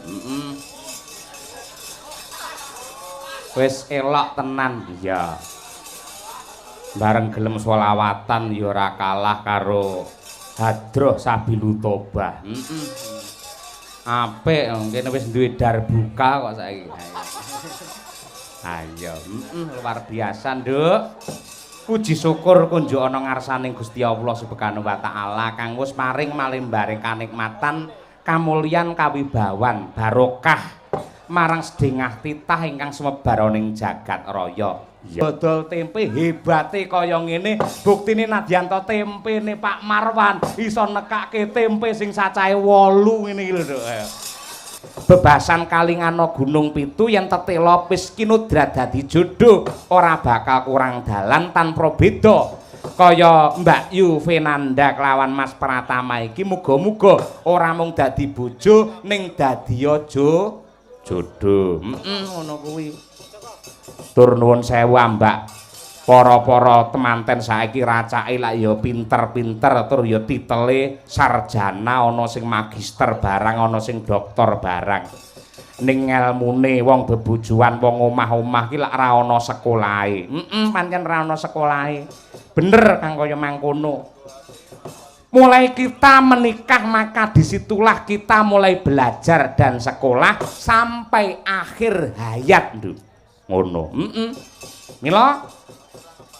Heeh. Wis elok tenan. Iya. Bareng gelem selawatan ya ora kalah karo Hadroh Sabilu Tobah. Heeh. Apik kene wis duwe darbuka kok saiki. Ayo, luar biasa, Nduk. Puji syukur kunjuk ana ngarsaning Gusti Allah Subhanahu wa taala kang wis paring malimbaring kanikmatan, kamulyan, kawibawan, barokah marang sedengah titah ingkang sumebar ning jagat raya. Dodol tempe hebate kaya ngene, buktine nadyan to tempene Pak Marwan iso nekake tempe sing cacahe 8 ngene iki lho, Nduk. Bebasan kalingana Gunung Pitu yen tetela wis kinudra dadi jodho ora bakal kurang dalan tanpa beda. Kaya Mbak Yu Venanda kelawan Mas Pratama iki muga-muga ora mung dadi bojo ning dadi aja jodho. Heeh, ngono kuwi. Tur nuwun sewu Mbak. Para-para temanten saiki racake lak ya pinter-pinter tur ya titele sarjana, ana sing magister barang, ana sing doktor barang. Ning ngelmune wong bebojoan, wong omah-omah ki lak ra ana sekolahe. Heeh, pancen ra ana sekolahe. Bener kang kaya mangkono. Mulai kita menikah maka disitulah kita mulai belajar dan sekolah sampai akhir hayat, Nduk. Ngono. Heeh. Mila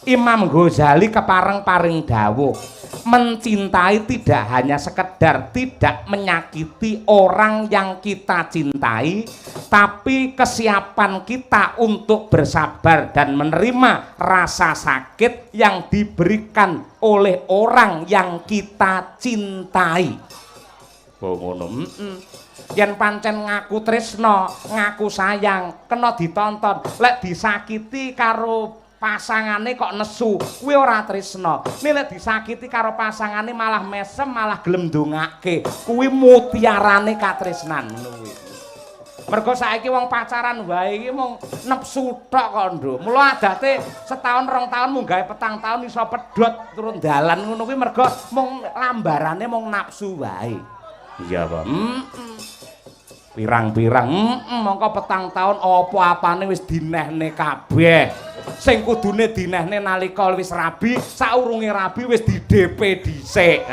Imam Ghazali kepareng paring dawuh, mencintai tidak hanya sekedar tidak menyakiti orang yang kita cintai, tapi kesiapan kita untuk bersabar dan menerima rasa sakit yang diberikan oleh orang yang kita cintai. Oh ngono. Yen pancen ngaku tresno, ngaku sayang, kena ditonton. Lek disakiti karo pasangane kok nesu, kuwi ora tresno. Nek lek disakiti karo pasangane malah mesem, malah gelem ndongake, kuwi mutiarane katresnan ngono kuwi. Mergo saiki wong pacaran wae iki mung nepsu tok kok, Nduk. Mula adate setahun rong tahun munggahe petang tahun iso pedhot turun dalan ngono kuwi mergo mung lambarane mung nafsu wae. Iya, Pak. Pirang-pirang, mongko petang tahun apa-apane wis dinehne kabeh. Sing kudune dinehne nalika wis rabi, saurunge rabi wis di DP dhisik.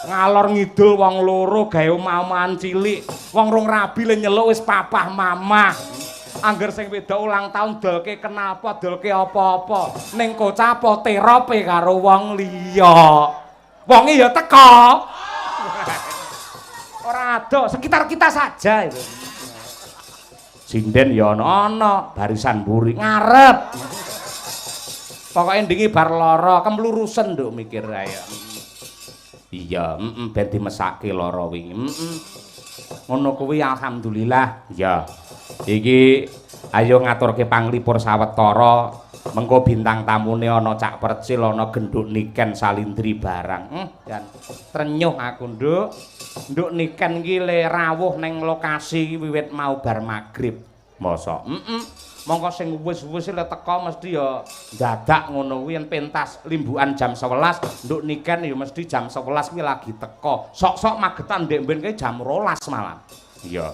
Ngalor ngidul wong loro gawe omah-omahan cilik, wong rong rabi le nyeluk wis papah mamah. Angger sing wedok ulang tahun dolke knalpot, dolke apa-apa, ning kocapo terope karo wong liya. Wonge ya teko. Ora ado, sekitar kita saja itu. Sinden ya ana, barisan mburi ngarep. Pokoke ndingi bar lara, kemlurusen nduk mikir ayo. Iya, ben dimesake lara wingi. Ngono kuwi alhamdulillah. Iya. Iki ayo ngaturke panglipur sawetara. Mengko bintang tamune ana Cak Percil, ana Genduk Niken Salindri barang. Jan trenyuh aku, Nduk. Nduk Niken iki le rawuh ning lokasi wiwit mau bar magrib. Mosok. Heeh. Mongko sing wis-wis le teko mesti ya dadak ngono kuwi yen pentas limbukan jam 11, Nduk Niken ya mesti jam 11 kuwi lagi teko. Sok-sok magetan ndek mben kae jam 12 malah. Iya.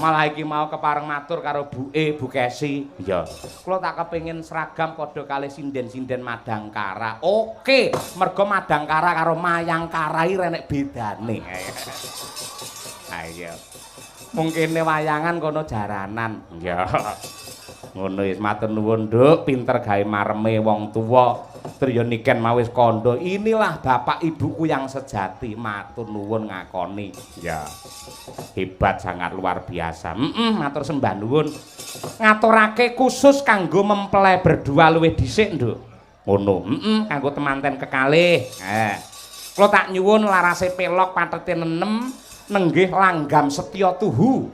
Malah iki mau kepareng matur karo buke, Bu Kesi. Iya. Kula tak kepengin seragam padha kalih sinden-sinden Madangkara. Oke, mergo Madangkara karo Mayangkara iki renek bedane. Ayo. Mungkine wayangan kono jaranan. Iya. Ngono wis matur nuwun, Nduk, pinter gawe mareme wong tuwa. Triya Niken mau wis kandha, inilah bapak ibuku yang sejati. Matur nuwun ngakoni. Ya. Hebat, sangat luar biasa. Matur sembah nuwun. Ngaturake khusus kanggo mempelai berdua luwih dhisik, Nduk. Ngono. Kanggo temanten kekalih. Kula tak nyuwun larase pelok patete nenem nenggih langgam setya tuhu.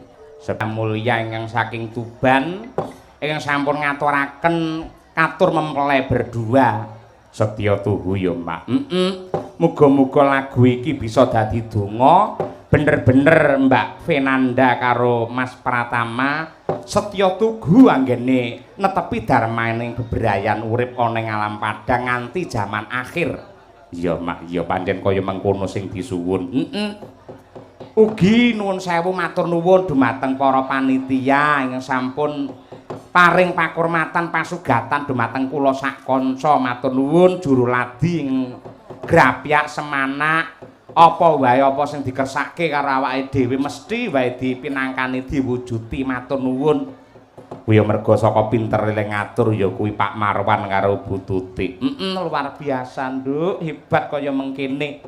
Mulya ingkang saking Tuban ingkang sampun ngaturaken katur mempelai berdua. Setya tuhu ya, Mbak. Muga-muga lagu iki bisa dadi donga bener-bener Mbak Venanda karo Mas Pratama setya tugu anggene netepi dharmaning bebrayan urip ana ing alam padang nganti jaman akhir. Iya, Mak, iya pancen kaya mengkono sing disuwun. Heeh. Ugi nuwun sewu matur nuwun dumateng para panitia ingkang sampun paring pakurmatan pasugatan dumateng kula sak kanca. Matur nuwun juru ladi ing grapyak semanak, apa wae apa sing dikersake karo awake dhewe mesti wae dipinangkani diwujuti. Matur nuwun. Kuwi merga saka pinter eling ngatur ya kuwi Pak Marwan karo Bu Tuti. Luar biasa, Nduk, hebat kaya mengkene.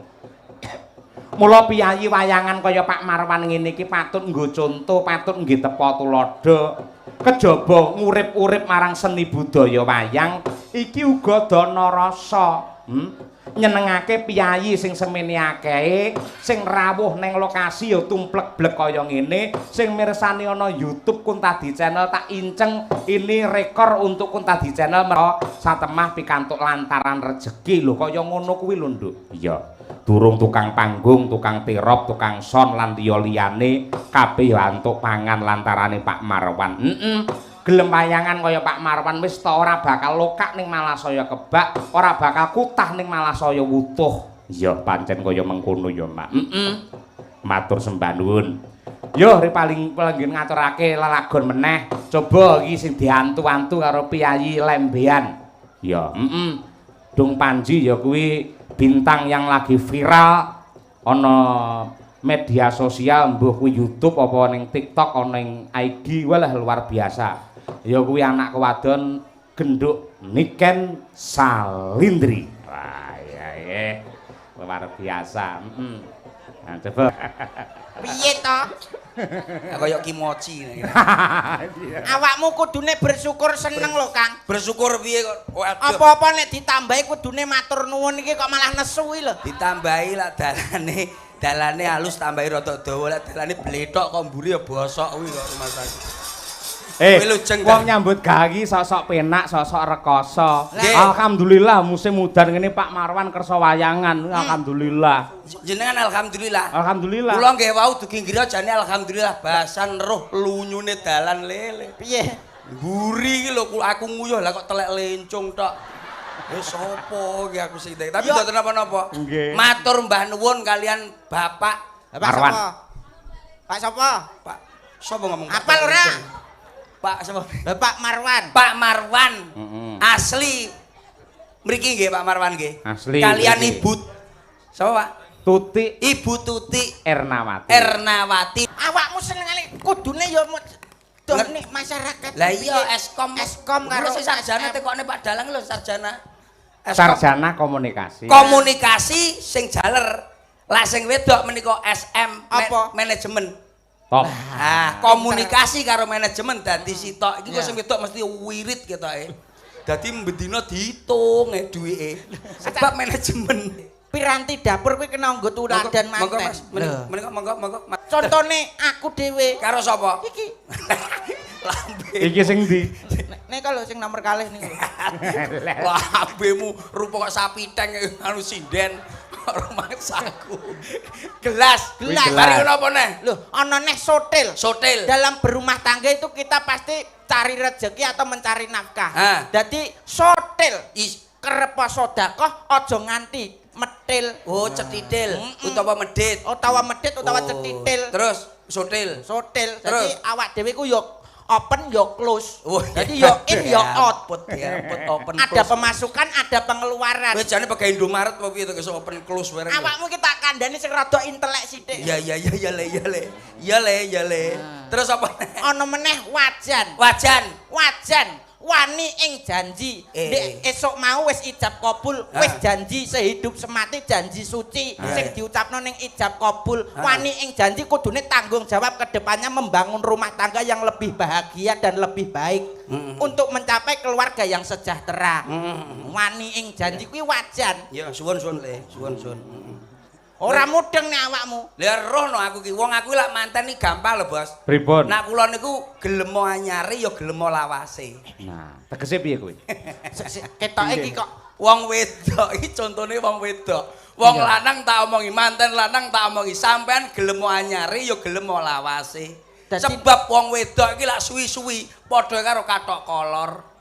Mula piyayi wayangan kaya Pak Marwan ngene iki patut nggo conto, patut nggih tepa tuladha. Kejaba ngurip-urip marang seni budaya wayang iki uga dana rasa. Nyenengake piyayi sing semene akehe, sing rawuh ning lokasi ya tumplek-blek kaya ngene, sing mirsani ana YouTube Kuntadi Channel tak inceng ini rekor untuk Kuntadi Channel mergo satemah pikantuk lantaran rejeki lho kaya ngono kuwi lho, Nduk. Iya. Durung tukang panggung, tukang tirop, tukang son lan liya-liyane kabeh ya antuk pangan lantarane Pak Marwan. Gelem wayangan kaya Pak Marwan wis ta ora bakal lokak ning malah saya kebak, ora bakal kutah ning malah saya wutuh. Iya, pancen kaya mengkono ya, Mak. Matur sembah nuwun. Yo ri paling pelenggen ngaturake lelagon meneh. Coba iki sing diantu-antu karo piyayi lembean. Ya, Dung Panji ya kuwi bintang yang lagi viral ana media sosial, mbuh kuwi YouTube apa ning TikTok ana ning IG, walah luar biasa. Ya kuwi anak kewadon genduk Niken Salindri. Wah, iya iya. Luar biasa. Nah, coba. Piye to? Kaya kimochi. Awakmu kudune bersyukur seneng lho, Kang. Bersyukur piye kok? Waduh. Apa-apa nek ditambahi kudune matur nuwun, iki kok malah nesu iki lho. Ditambahi lah dalane, dalane halus tambahi rada dawa, lah dalane blethok kok mburi ya bosok kuwi kok rumah sakit. Eh, wong nyambut gawe iki sosok penak, sosok rekoso. Alhamdulillah musim udan ngene Pak Marwan kersa wayangan. Alhamdulillah. Jenengan alhamdulillah. Alhamdulillah. Kula nggih wau dugi griya jane alhamdulillah basan roh lunyune dalan lele. Piye? Mburi iki lho aku nguyuh lah kok telek lencung tok. Wis sapa iki aku sing tapi mboten napa-napa. Matur mbah nuwun kalian Bapak Marwan. Pak sapa? Pak sapa ngomong? Apal ora? Pak sapa? Bapak Marwan. Pak Marwan. Asli mriki nggih Pak Marwan nggih. Asli. Kalian Ibu sapa Pak? Tuti. Ibu Tuti Ernawati. Ernawati. Awakmu senengane kudune ya done masyarakat. Lah iya Eskom. Eskom karo sarjana tekokne Pak Dalang lho sarjana. Sarjana komunikasi. Komunikasi sing jaler. Lah sing wedok menika SM apa? Manajemen. Top. Ah, komunikasi karo manajemen dadi sitok. Iki kok sing wedok mesti wirid ketoke. Dadi bendina diitung duwike. Sebab manajemen. Piranti dapur kuwi kena nggo tuladan manten. Monggo Mas, menika monggo monggo. Contone aku dhewe. Karo sapa? Iki. Lambe. Iki sing ndi? Nek lho sing nomor kalih niku. Lambemu rupa kok sapi teng anu sinden. Rumangsaku. Gelas, gelas. Mari ngono apa neh? Lho, ana neh sotil. Sotil. Dalam berumah tangga itu kita pasti cari rezeki atau mencari nafkah. Dadi sotil. Kerep sedekah aja nganti metil. Oh, cetitil utawa medhit. Utawa medhit utawa cetitil. Terus sotil. Sotil. Dadi awak dhewe ku yo open yo close. Jadi yo in yo out. Open ada pemasukan, ada pengeluaran. Kowe jane pakai Indomaret apa piye to iso open close bareng. Awakmu ki tak kandhani sing rada intelek sithik. Iya iya iya iya le iya le. Iya le iya le. Terus apa? Ana meneh wajan. Wajan. Wajan. Wani ing janji. Nek esuk mau wis ijab kabul, wis janji sehidup semati, janji suci sing diucapno ning ijab kabul. Wani ing janji kudune tanggung jawab ke depannya membangun rumah tangga yang lebih bahagia dan lebih baik untuk mencapai keluarga yang sejahtera. Wani ing janji kuwi wajan. Ya suwun-suwun le, suwun-suwun. Ora mudeng nek awakmu. Lah roh no aku ki wong aku lak manten iki gampang lho, Bos. Pripun? Nak kula niku gelemo anyare ya gelemo lawase. Nah, tegese piye kuwi? Ketoke iki kok wong wedok iki contone wong wedok. Wong lanang tak omongi, manten lanang tak omongi, sampean gelemo anyare ya gelemo lawase. Sebab wong wedok iki lak suwi-suwi padha karo kathok kolor.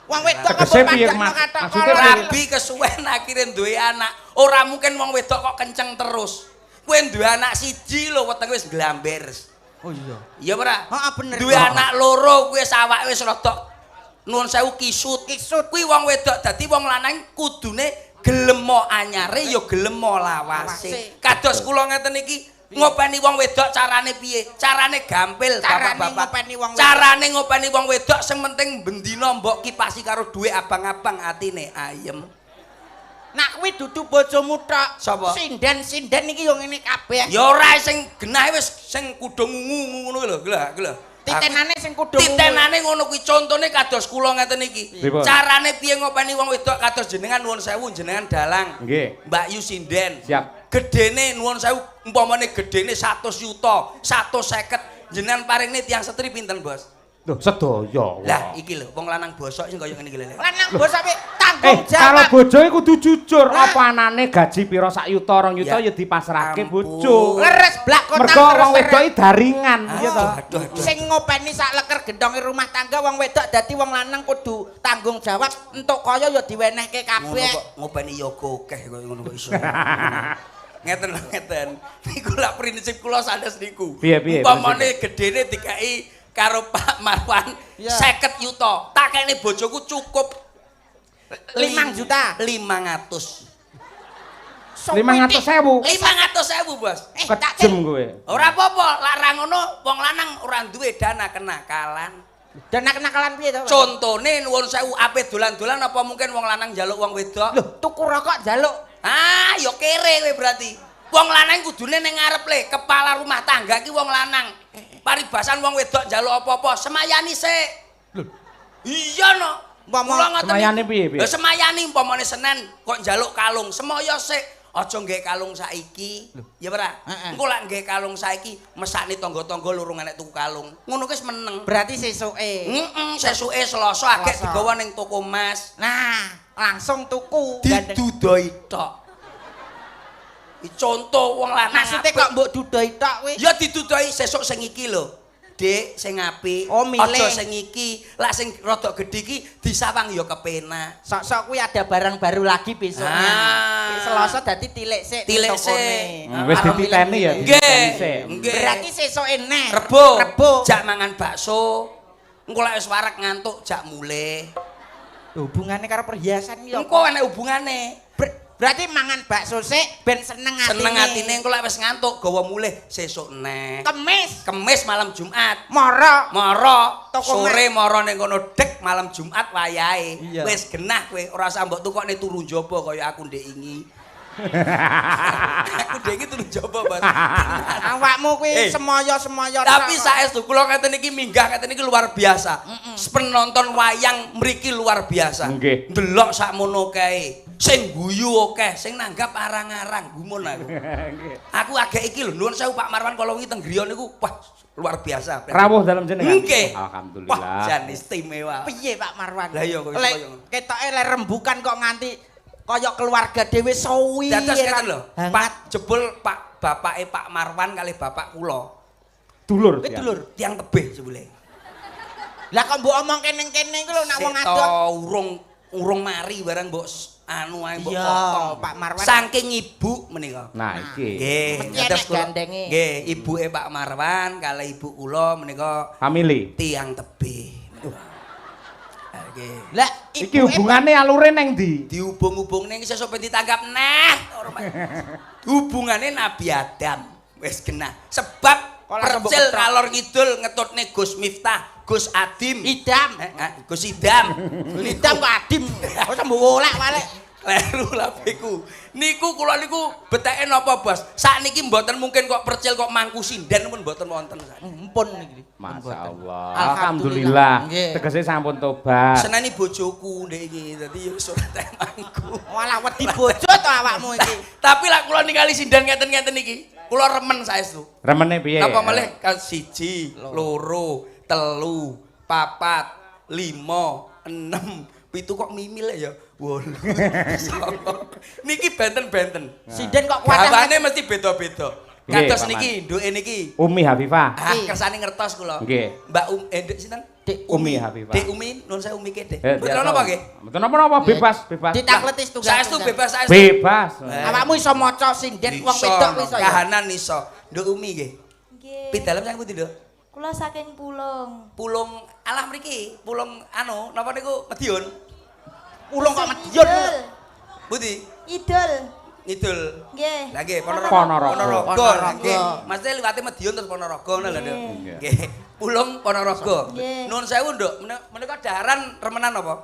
Wong wedok kok padha kathok kolor. Rabi kesuwen akhire duwe anak. Ora mungkin wong wedok kok kenceng terus. Kowe duwe anak siji lho wetenge wis glamber. Oh iya. Iya ora? Heeh, bener. Duwe anak loro kuwi awake wis rada nuwun sewu kisut. Kisut. Kuwi wong wedok dadi wong lanang kudune gelem anyare ya gelem lawase. Lawase. Kados kula ngeten iki ngopeni wong wedok carane piye? Carane gampil Carane bapak-bapak. ngopeni wong wedok. Carane ngopeni wong wedok sing penting bendina mbok kipasi karo dhuwit abang-abang atine ayem. Nak kuwi dudu bojomu tok. Sapa? Sinden-sinden iki yo ngene kabeh. Ya ora sing genah wis sing kudung ungu ngono lho, lho, lho. Titenane sing kudu Titenane ngono kuwi contone kados kula ngeten iki. Pripun? Carane piye ngopeni wong wedok kados jenengan nuwun sewu jenengan dalang. Nggih. Mbak Yu sinden. Siap. Gedene nuwun sewu umpamane gedene 100 yuta, 150 jenengan paringne tiyang setri pinten, Bos? Lho, sedaya. Lah iki lho wong lanang bosok sing kaya ngene iki lho. Lanang bosok piye tanggung Kalau jawab. bojo iku kudu jujur, Lah. apa anane gaji pira sak yuta, 2 yuta Ya. ya dipasrahke Ampun. bojo. Leres blak kotang Mergo terus wong wedok terang. iki daringan, iya to. Aduh, aduh. Sing ngopeni sak leker gendonge rumah tangga wong wedok dadi wong lanang kudu tanggung jawab entuk kaya ya diwenehke Ngono kabeh. kok ngopeni yoga akeh kaya ngono kok iso. Ngeten lho ngeten. Niku lak prinsip kula sanes niku. Piye, piye Umpamane gedene dikai karo Pak Marwan Iya. 50 yuta. Tak kene bojoku cukup 5 juta. 500. 500.000. 500.000, Bos. Tak Kejem kowe. Ora apa-apa, lak ra ngono wong lanang ora duwe dana kenakalan. Dana kenakalan piye to? Pak? Contone nuwun sewu ape dolan-dolan apa mungkin wong lanang njaluk wong wedok? Lho, tuku rokok njaluk. Ah, ya kere kowe berarti. Wong lanang kudune ning ngarep le, kepala rumah tangga ki wong lanang. Paribasan wong wedok njaluk apa-apa, semayani sik. Lho. Iya no. Umpama- Kula ngoten Semayani niku. piye, piye? Lho semayani umpamane Senen kok njaluk kalung, semaya sik. Aja nggawe kalung saiki. Ya ora? Heeh. Engko lak nggawe kalung saiki, mesakne tangga-tangga lurung enek tuku kalung. Ngono ki wis meneng. Berarti sesuke. Heeh, sesuke Selasa agek Selasa. digawa ning toko emas. Nah, langsung tuku. Gandeng. Didudoi tok. Iki contoh wong lanang. Maksudnya apik. kok mbok dudoi tok kuwi? Ya didudoi sesuk sing iki lho. Dik sing apik. Oh, milih. Aja sing iki. Lah sing rada gedhe iki disawang ya kepenak. Sok-sok kuwi ada barang baru lagi besoknya. Ah. Selasa dadi tilik sik ning Tilik tokone. sik. Wis Arep dititeni ya, milih-milih. Nggih. dititeni sik. Nggih. Berarti sesuke neh. Rebo. Rebo. Jak mangan bakso. Engko lek wis wareg ngantuk jak mulih. Hubungane karo perhiasan iki apa? Engko enek hubungane. Berarti mangan bakso sik ben seneng atine. Seneng atine engko lek wis ngantuk gawa mulih sesuk neh. Kemis Kemis malam Jumat. moro Moro Toko sore moro ning kono dek malam Jumat wayahe. Iya. Wis genah kowe ora usah mbok tukokne turu njaba kaya aku ndek ingi. Aku ndek ingi turu njaba, Bos. Awakmu kuwi Eh. semoyo-semoyo Tapi tok. saestu kula ngeten iki minggah ngeten iki luar biasa. Penonton wayang mriki luar biasa. Nggih. Ndelok sakmono kae. Sing guyu akeh, sing nanggap arang-arang gumun aku. Aku agek iki lho nuwun sewu Pak Marwan kala wingi teng griya niku wah luar biasa. Rawuh dalem jenengan. Nggih. Alhamdulillah. Wah, jan istimewa. Piye Pak Marwan? Lah iya kok iso Lek kaya ngono. ketoke le rembukan kok nganti kaya keluarga dhewe suwi. Dados ngeten lho, Hangat. Pak jebul Pak bapake Pak Marwan kalih bapak kula. Dulur. Kuwi dulur. Tiang tebih jebule. Lah kok mbok omong kene-kene iku lho nak wong Sik to, adot. urung mari barang mbok anu ae mbok Iya, potong. Pak Marwan. Saking ibu menika. Nah, iki. Nggih, Mesti dados enek kula- gandenge. Nggih, ibuke Pak Marwan kalih ibu kula menika Family. tiang tebih. Ah, Nggih. Lah Iki hubungane alure neng ndi? Dihubung-hubung ning sesuk ben ditanggap neh. Ora, Mas. Hubungane Nabi Adam wis genah. Sebab Kok langsung mbok percil ketok? kalor ngidul ngetutne Gus Miftah, Gus Adim. Idam. Gus Idam. Idam kok adim. Kok mbok wolak-walik. Kleru labeku. Niku kula niku beteke napa, Bos? Sakniki mboten mungkin kok percil kok mangku sinden pun mboten wonten. Empun iki. Masya Allah. Alhamdulillah. Alhamdulillah. Nggih. Tegese sampun tobat. Seneni bojoku ndek iki, dadi ya wis ora tek mangku. Walah wedi bojo to awakmu iki. Tapi lak kula ningali sinden ngeten-ngeten iki, kula remen saestu. Remene piye? Napa malih kan 1, 2, 3, 4, 5, 6, 7 kok mimil ya. 8. 9. Niki benten-benten. Sinden kok kuat. Gawane mesti beda-beda. Nggih, Kados Paman. niki, nduke niki. Umi Hafifah. Ah, kersane ngertos kula. Nggih. Mbak nduk sinten? Dek Umi Habibah. Dek Umi, nun saya Umi ke, Dek. Mboten napa nggih? Mboten napa-napa, bebas, bebas. Ditakleti setunggal. Saestu bebas saestu. Bebas. Awakmu iso maca sinden wong wedok iso ya. Kahanan iso. Nduk Umi nggih. Nggih. Pidalem saking pundi, Nduk? Kula saking Pulung. Pulung alah mriki, Pulung anu napa niku Madiun. Pulung kok Madiun. Pundi? Idul. Ngidul. Nggih. Lah nggih Ponorogo. Ponorogo. Ponorogo. Nggih. Maksudnya liwate Madiun terus Ponorogo ngono lho, Nduk. Nggih. Pulung Ponorogo. Nuwun sewu, Nduk. Menika daharan remenan apa?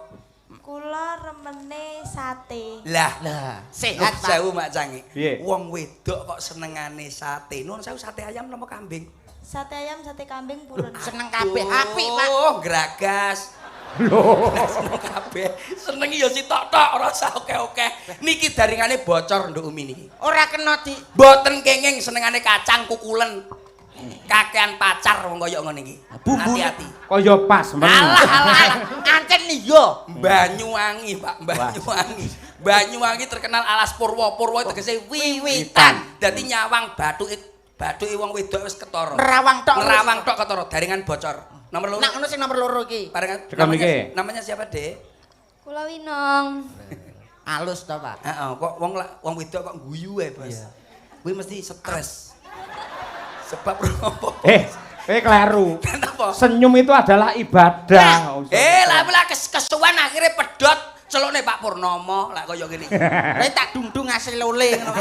Kula remene sate. Lah, Lah, sehat, Pak. Sewu Mak Cangi. Piye? Wong wedok kok senengane sate. Nuwun sewu sate ayam napa kambing? Sate ayam, sate kambing purun. Seneng kabeh apik, Pak. Oh, gragas. Lho. Seneng kabeh. Seneng ya sitok tok ora usah oke-oke. Niki daringane bocor Nduk Umi niki. Ora kena di Mboten kenging senengane kacang kukulen. Kakean pacar wong kaya ngene iki. Hati-hati. Kaya pas men. Alah alah alah. Ancen iya. Banyuwangi, Pak, Banyuwangi. Banyuwangi terkenal alas purwa. Purwa tegese wiwitan. Dadi nyawang bathuke bathuke wong wedok wis ketara. Nerawang tok. Nerawang tok ketara, daringan bocor. Nomor loro. Nak ngono sing nomor loro iki. Parengan Cekam iki. namanya siapa, Dek? Kula Winong. Alus to, Pak. Heeh, kok wong wong wedok kok guyu ae, Bos. Kuwi mesti stres. Sebab apa? Eh, kleru. Kenapa? Senyum itu adalah ibadah. Lah lah kesuwen akhirnya pedot celukne Pak Purnomo lah kaya ngene iki. Lah tak dung-dung hasil lole ngono.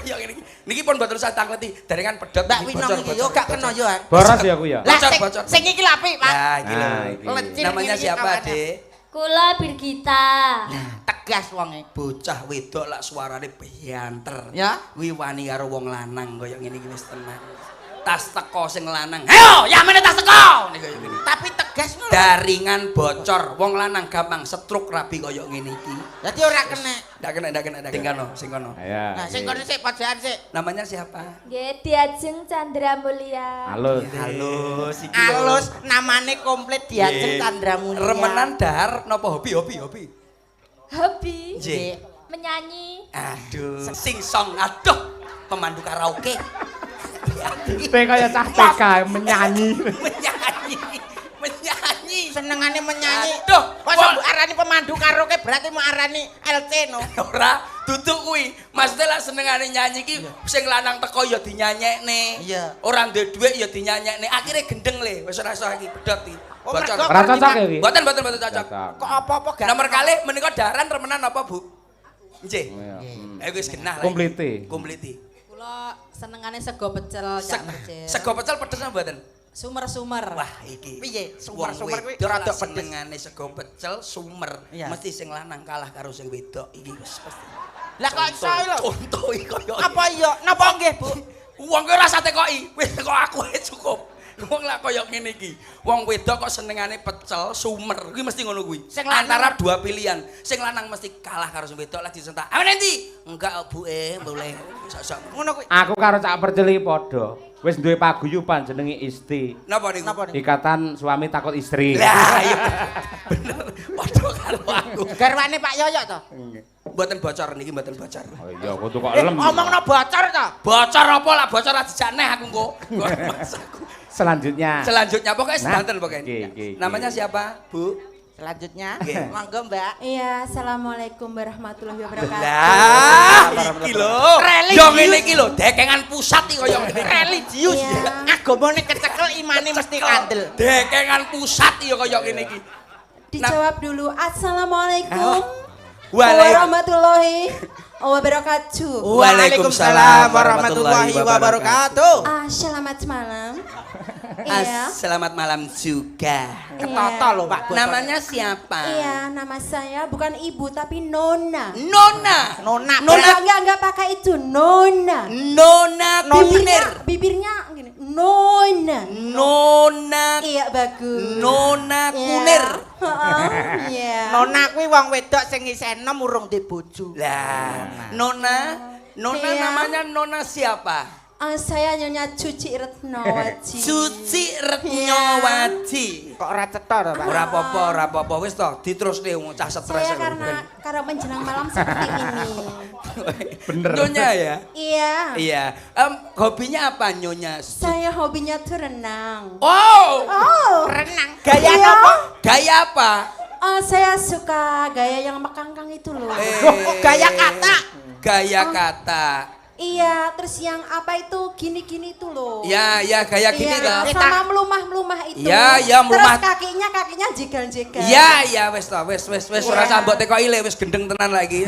Kaya ngene iki. Niki pun mboten usah tangkleti, daringan pedot Mbak Winong iki yo gak kena yo. Boros ya aku ya. Lah Bocor, sing iki lho apik, Pak. Lah iki lho. Lecir Namanya ngene iki siapa, kawannya. Dek? Kula Birgita. Nah, tegas wonge. Bocah wedok lak suarane banter. Ya. Kuwi wani karo wong lanang kaya ngene iki wis tenan. Tas teko sing lanang. Heyo, yamene tas teko. Niku kaya ngene. Tapi tegas ngono. Daringan bocor, wong lanang gampang stroke rabi kaya ngene iki. Dadi ora kena. Ndak kena, ndak kena, ndak kena. Sing kono, sing kono. Ayo. Nah, sing kono sik pojokan sik. Namanya siapa? Nggih, Diajeng Chandra Mulia. Halus. Halus iki. lho. Alus namane komplit Diajeng Nggih. Chandra Mulia. Remenan dahar napa hobi hobi hobi? Hobi Nggih. menyanyi. Aduh, sing song aduh, pemandu karaoke. Teh kaya cah TK menyanyi. Menyanyi, menyanyi. Senengane menyanyi. Aduh, kok wong- mbok arani pemandu karaoke berarti mau arani LC no. Ora, duduk kuwi. Maksudnya lah senengane nyanyi iki sing lanang teko ya dinyanyekne. Iya. Ora duwe dhuwit ya dinyanyekne. Akhire gendeng le, wis ora iso iki pedhot iki. Oh, Bocor. mergo Ora cocok ya iki. Mboten mboten mboten cocok. Kok apa-apa gak. Nomor kalih menika daran remenan apa, Bu? Nggih. Iya. Ayo wis genah lah. Komplite. Komplite. Kula senengane sego pecel, Cak Percil. Sego pecel pedes apa mboten? Sumer-sumer. Wah, iki. Piye? Sumer-sumer kuwi Wong wedok rada lak pedes. senengane sego pecel sumer. Iya. Mesti sing lanang kalah karo sing wedok iki wis pasti. Lah kok iso lho? Contoh iki kaya Apa iya? Napa nggih, Bu? Wong kuwi ora usah tekoki, wis teko aku ae cukup. Wong lak kaya ngene iki. Wong wedok kok senengane pecel, sumer, kuwi mesti ngono kuwi. Sing lanang- Antara dua pilihan. Sing lanang mesti kalah karo sing wedok lagi disentak. "Ayo nanti." Enggak, Bu, boleh. Sok-sok. Ngono kuwi. Aku karo Cak Percil iki padha. Wis duwe paguyuban jenenge Isti. Napa niku? Napa niku? Ikatan suami takut istri. Lah, iya. Bener. Padha karo aku. Garwane Pak Yoyo to? Mboten bocor niki mboten bocor. Oh iya, kudu kok lem. Omongno bocor to. Bocor apa lah bocor aja dijak neh aku engko. Mas aku. Selanjutnya. Selanjutnya pokoknya Nah. sedanten pokoknya. Oke, oke, Namanya oke. siapa, Bu? Selanjutnya, Nggih. monggo Mbak. Iya, assalamualaikum warahmatullahi wabarakatuh. Lah, iki lho. Religius. Yo ngene iki lho, dekengan pusat iki kaya ngene. Religius. Iya. Agamane kecekel imane mesti kandel. Dekengan pusat iki kaya ngene iki. Dijawab dulu. Assalamualaikum Waalaikum- warahmatullahi wabarakatuh. Waalaikumsalam warahmatullahi wabarakatuh. Ah, selamat malam. Iya. Selamat malam juga. Ketata lho Pak. bocor. Namanya siapa? Iya, nama saya bukan ibu tapi Nona. Nona. Nona. Nona. Enggak pakai itu, Nona. Nona Bibirnya, Kunir. bibirnya gini, Nona. Nona Iya, bagus. Nona Iya. Kunir. Heeh, Iya. Nona kuwi wong wedok sing isih enom urung duwe bojo. Lah, Nona, Nona Iya. namanya Nona siapa? Saya Nyonya Cuci Retnowati. Cuci Retnowati. Kok ora cetha to, Pak? Ora apa-apa, ora apa-apa wis to, diterusne wong cah stres. Saya karena menjelang malam seperti ini. Bener. Nyonya ya? Iya. Iya. Hobinya apa Nyonya? Saya hobinya tuh renang. Wow. Oh. Renang. Gaya Iya. apa? Gaya apa? Saya suka gaya yang mekangkang itu loh. Oh, gaya kata. Gaya kata. Iya, terus yang apa itu gini-gini itu loh. Ya, ya gaya gini iya, toh. sama melumah-melumah itu. Iya, iya, melumah. Terus kakinya jegal-jegal. Ya, ya wis toh, wis wis wis ora Iya. usah mbok tekoki le wis gendeng tenan lagi.